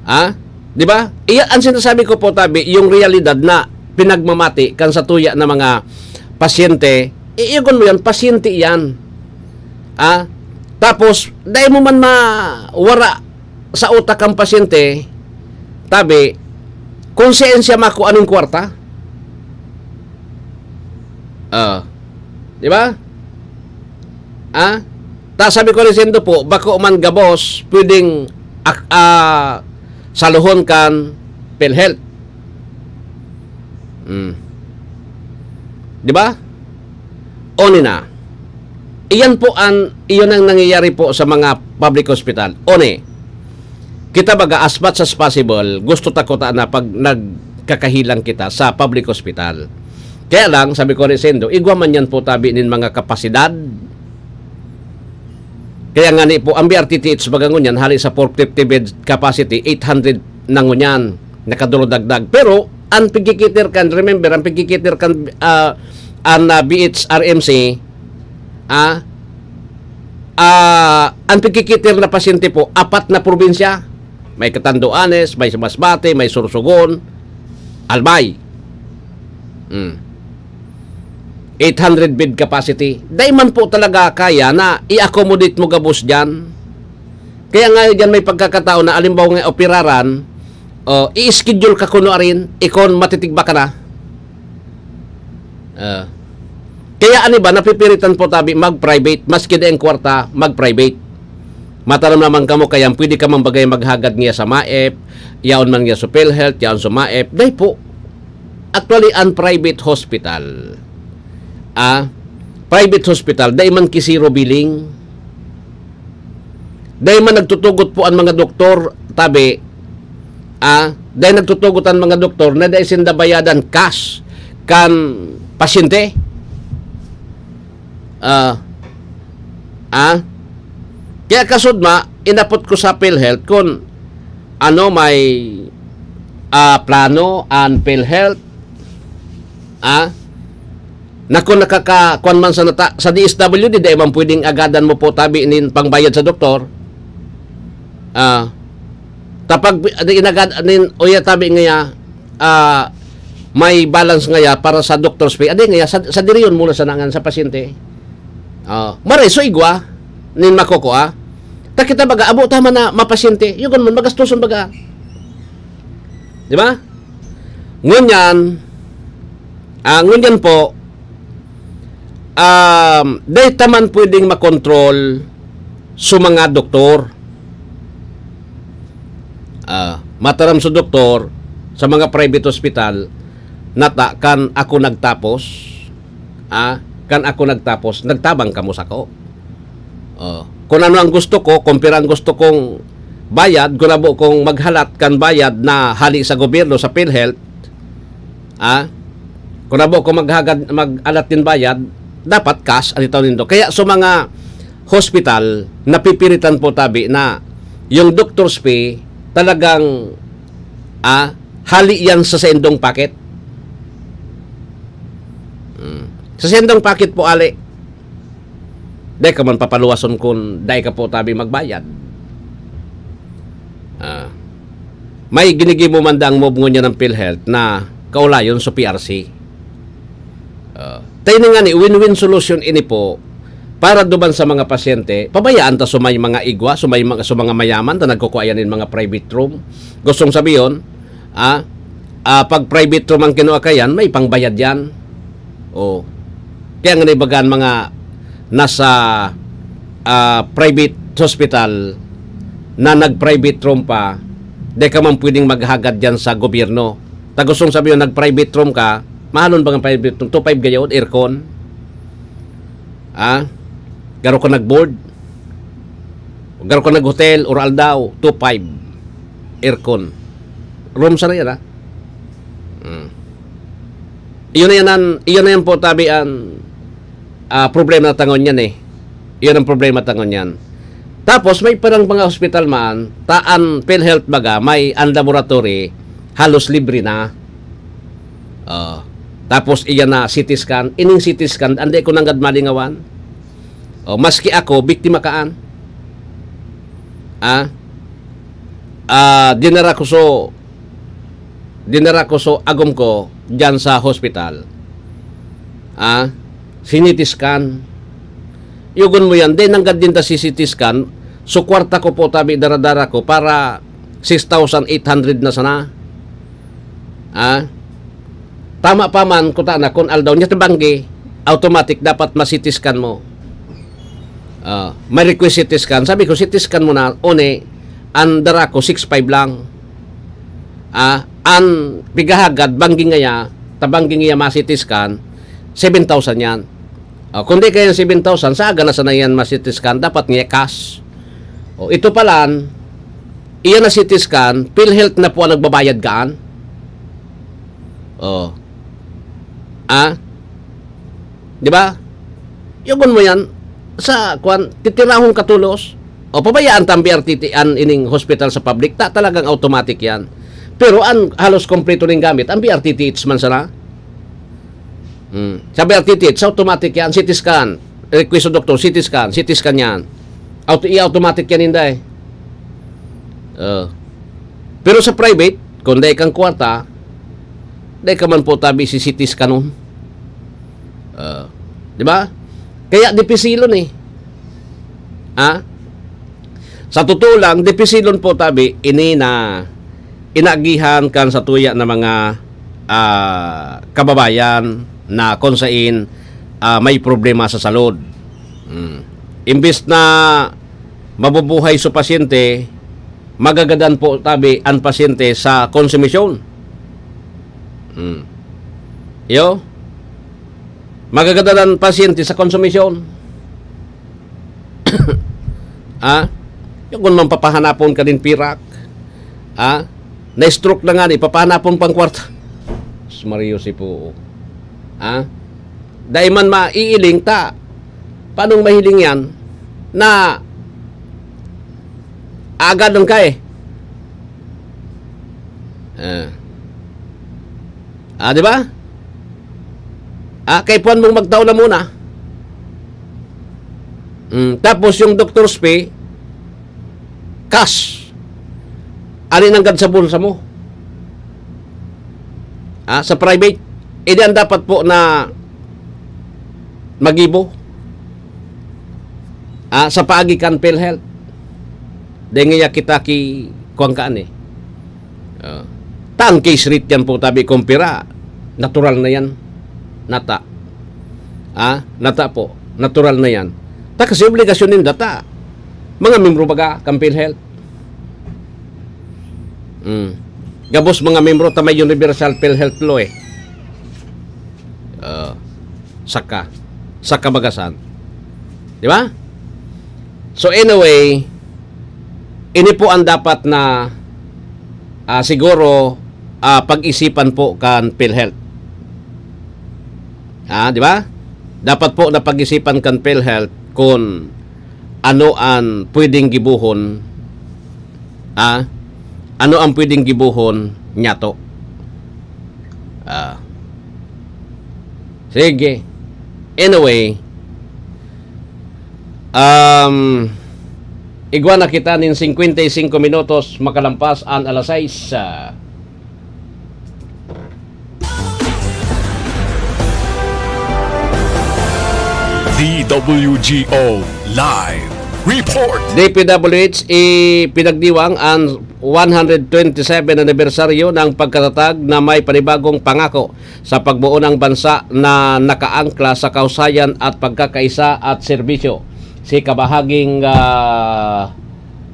Ah, di ba? Iya, ang sinasabi ko po, tabi, yung realidad na pinagmamati kan sa tuya na mga pasyente, iigon mo yan, pasyente yan. Ah, tapos, dai mo man mawara sa utak ang pasyente, tabi, konsensya mo kung anong kwarta. Ah, di ba? Ah, ta sabi ko rin sindo po, bako man gabos, pwedeng ak-, ah, saluhon kan PhilHealth. Hmm. Di ba? Oni na. Iyan po an, iyon ang nangyayari po sa mga public hospital. Oni, kita baga, as much as possible, gusto ta kuta na pag nagkakahilang kita sa public hospital. Kaya lang, sabi ko rin sindo, igwa man yan po tabi nin mga kapasidad. Kaya nga ni po, ang B R T T H baga ngunyan, hali sa four fifty bed capacity, eight hundred na ngunyan, nakadurudagdag. Pero, ang pigkikiter kan, remember, ang pigkikiter kan, ah, ang, ah, B H R M C, ah, ah, ang pigkikiter na pasyente po, apat na probinsya. May Catanduanes, may Masbate, may Sorsogon, Albay. Hmm. Eight hundred bed capacity. Dai man po talaga kaya na i-accommodate mo gabos diyan. Kaya nga diyan may pagkakataon na alimbawa nga operaran, o, i-schedule ka kuno arin, ikon matitigba ka na. Ah. Kaya an iba, napipiritan po tabi mag-private, maski dai ang kwarta, mag-private. Mataram naman kamo, kaya pwede ka man bagay maghagad niya sa MAEP, yaon man niya sa PhilHealth, yaon sa MAEP. Dai po. Actually, ang private hospital, ah, private hospital, dai man ki zero billing. Dai man nagtutugot po ang mga doktor, tabi, ah, Dai nagtutugot an mga doktor na dai sinda bayadan cash kan pasyente. Ah, ah. Kaya kasudma, inapot ko sa PhilHealth kun ano may, ah, plano an PhilHealth, ah, na kun nakaka-, kuwan man sa nata-, sa D S W D, dai man pwedeng agadan mo po tabi nin pangbayad sa doktor. Ah, tapag, di inagad-, nin, uya tabi ngaya, ah, may balance ngaya para sa doctor's fee. Adi ngaya, sa, sa diriyon muna sa nangan sa pasyente. Ah, maray, so igwa, nin makukua. Ta kita baga, abo ta man na mapasyente. Yugon man, magastoson baga. Di ba? Ngunyan, ah, ngunyan po, um, dai ta man pwedeng makontrol sa mga doktor. Ah, mataram sa doktor, sa mga private hospital, nata kan ako nagtapos, ah, kan ako nagtapos, nagtabang kamo sako. Oh, kun ano ang gusto ko, kun pira ang gusto kong bayad, kun abo kong maghalat kan bayad na hali sa gobyerno, sa PhilHealth, ah, kun abo ko maghagad, mag-alat nin bayad, dapat cash an itao nindo. Kaya sa mga hospital, napipiritan po tabi na yung doctor's fee talagang, ah, hali yan sa saindong packet. Hmm. Sa saindong packet po, ali. Dai ka man papaluwason kun dai ka po tabi magbayad. Ah, may ginigibo man daang move ngunyan ng PhilHealth na kaulayon sa P R C. Ah, tayo na nga ni win-win solution ini po para duman sa mga pasyente. Pabayaan ta sa may mga igwa, sa may mga, sa mga mayaman na nagkukua yan in mga private room. Gustong sabihin, ah, ah, pag private room ang kinua kayan, may pangbayad yan. Oh. Kaya nga naibagan mga nasa, ah, private hospital na nag-private room pa, di ka man pwedeng maghagad dyan sa gobyerno. Ta gustong sabihin, nag-private room ka, mahalon ba ang private room? Two five gayod, aircon. Ah? Garo ka nag-board? Garo ka nag-hotel or aldaw, two five. Aircon. Room sana yan, ha? Hmm. Iyon na yan, an-, iyon na yan po, tabi an, ah, problema na tangon yan, eh. Iyon ang problema tangon yan. Tapos, may parang mga hospital man, ta an PhilHealth baga, may an laboratory, halos libre na. Ah, tapos, iyan na C T scan. Ining C T scan, andi ko nanggad malingawan. Oh, maski ako, biktima kaan. Ah, ah, dinara ko so, dinara ko so agom ko diyan sa hospital. Ah, C T scan. Yugon mo yan, di nanggad din ta si C T scan. So, kwarta ko po, tabi, daradara ko para six thousand eight hundred na sana. Ah, tama pa man, kuta na, kun aldaw niya tabanggi, automatic dapat ma-C T scan mo. Ah, may request C T scan. Sabi ko, "C T scan mo na, one, an dara ko, six five lang." Ah, an pigahagad, banggi ngaya, tabanggi ngaya ma-C T scan, seven thousand yan. Ah, kung di kaya seven thousand, sa aga na sana yan ma-C T scan, dapat nga cash. O, ito palan, iyan na C T scan, PhilHealth na po ang nagbabayad kaan. Oh. Ah? Di ba? Yugon mo yan, sa, kwan, titirahon ka tolos. O, pabayaan ta an B R T T, an ining hospital sa public, ta, talagang automatic yan. Pero an halos kompleto ning gamit, an B R T T H man sana. Hmm. Sa B R T T H, sa automatic yan, C T scan. Request sa doktor, C T scan, C T scan yan. Auto, i-automatic yan, inday. Oh. Pero sa private, kung dai kang kwarta, dai ka man po tabi si C T scanon. Ah, di ba? Kaya dipisilon eh. Ah? Sa totoo lang, dipisilon po tabi, ini na inaagihan kan satuya na mga, ah, kababayan na kung sain, ah, may problema sa salud. Hmm. Imbis na mabubuhay sa pasyente, magagadan po tabi an pasyente sa konsumisyon. Hmm. Yo? Magagadan an pasyente sa konsumisyon. Ah? Yung kung man papahanapon ka nin pirak. Ah? Na-stroke na nga ni, papahanapon pang kwarta. Sus, Mario si po. Ha? Dai man maiiling ta. Paanong mahiling yan? Na agad lang ka eh. Ah. Ah, di ba? Ah, kay puwan mong magtao na muna. Mm, tapos yung doctor's fee, cash. Ari nanggad sa bulsa mo. Ah, sa private, edi ang dapat po na magibo. Ah, sa paagi kan PhilHealth. Dahil nga kita ki, kuwan ka, ani. Ah. Tang case rate yan po, tabi kong pira. Natural na yan. Nata. Ah, nata po. Natural na yan. Ta kasi obligasyon nin data. Mga membro baga, kan PhilHealth. Mm. Gabos mga membro ta may universal PhilHealth Law eh. Ah, saka, saka bagasan. Di ba? So anyway, ini po ang dapat na, ah, siguro, ah, pag-isipan po kan PhilHealth. Ah, di ba? Dapat po na pag-isipan kan PhilHealth kung ano ang pwedeng gibohon, ah, ano ang pwedeng gibohon niyato. Ah. Sige. Anyway, um, igwa na kita nin singkwenta y singko minutos makalampas an alas sais. Ah. D W G O Live Report. D P W H, ipinagdiwang ang one hundred twenty-seven anibersaryo ng pagkatatag na may panibagong pangako sa pagbuo ng bansa na nakaangkla sa kahusayan at pagkakaisa at serbisyo. Si Kabahaging, ah,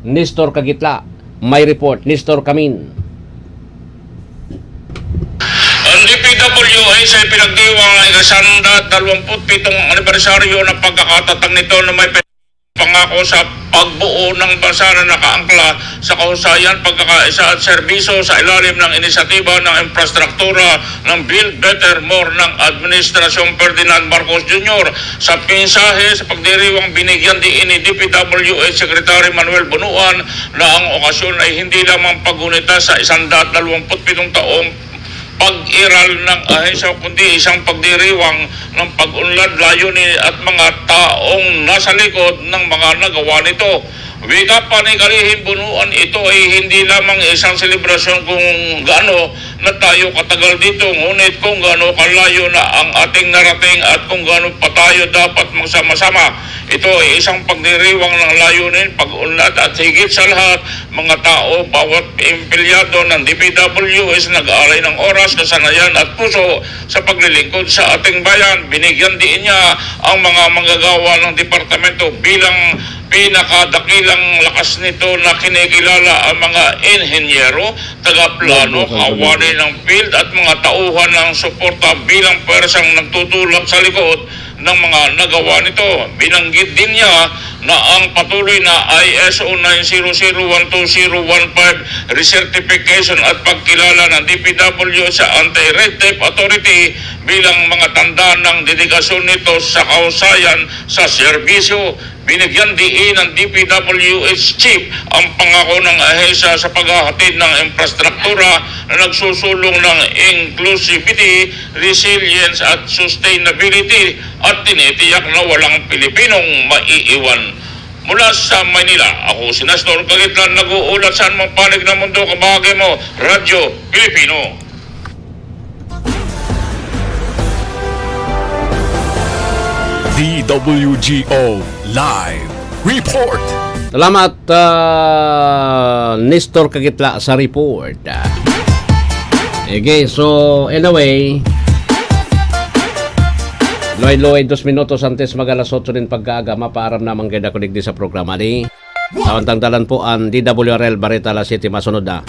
Nestor Kagitla, may report. Nestor Kamin. Ang D P W H ay pinagdiwang ang ikasanda at dalwamput pitong anibersaryo ng pagkakatatag nito na may pangako sa pagbuo ng bansa na nakaangkla sa kahusayan, pagkakaisa at serbisyo sa ilalim ng inisyatiba ng infrastruktura ng Build Better More ng Administrasyong Ferdinand Marcos Junior. Sa mensahe sa pagdiriwang, binigyan diin ni D P W H Secretary Manuel Bonoan na ang okasyon ay hindi lamang paggunita sa isang daat dalwamput pitong taong pag-iral ng ahensya, kundi isang pagdiriwang ng pag-unlad, layunin at mga taong nasa likod ng mga nagawa nito. Wika pa ni Kalihim Bonoan, ito ay hindi lamang isang selebrasyon kung gaano na tayo katagal dito, ngunit kung gaano kalayo na ang ating narating at kung gaano pa tayo dapat magsama-sama. Ito ay isang pagdiriwang ng layunin, pag-unlad at higit sa lahat, mga tao, bawat empleyado ng D P W H nag-aalay ng oras, kasanayan at puso sa paglilingkod sa ating bayan. Binigyan diin niya ang mga manggagawa ng departamento bilang pinakadakilang lakas nito na kinikilala ang mga inhenyero, tagaplano, kawani ng field at mga tauhan ng suporta bilang pwersang nagtutulak sa likod ng mga nagawa nito. Binanggit din niya na ang patuloy na I S O nine zero zero one two zero one five recertification at pagkilala ng D P W sa Anti-Red Tape Authority bilang mga tanda ng dedikasyon nito sa kahusayan sa serbisyo. Binigyan diin ng D P W H chief ang pangako ng ahensya sa paghahatid ng infrastruktura na nagsusulong ng inclusivity, resilience at sustainability at tinitiyak na walang Pilipinong maiiwan. Mula sa Maynila, ako si Nestor Kagitlan, nag-uulat sa anumang panig ng mundo, kabahagi mo, Radyo Pilipino. D W G O Live Report. Salamat, ah, Nestor Kagitla, sa report. Okay, so, anyway, luway-luway, dos minutos antes mag alas otso nin pagkaaga, mapaaram naman kayo na kuligdi sa programa ni Tawantang dalan po ang D W R L Bareta Alas Siyete masunod na.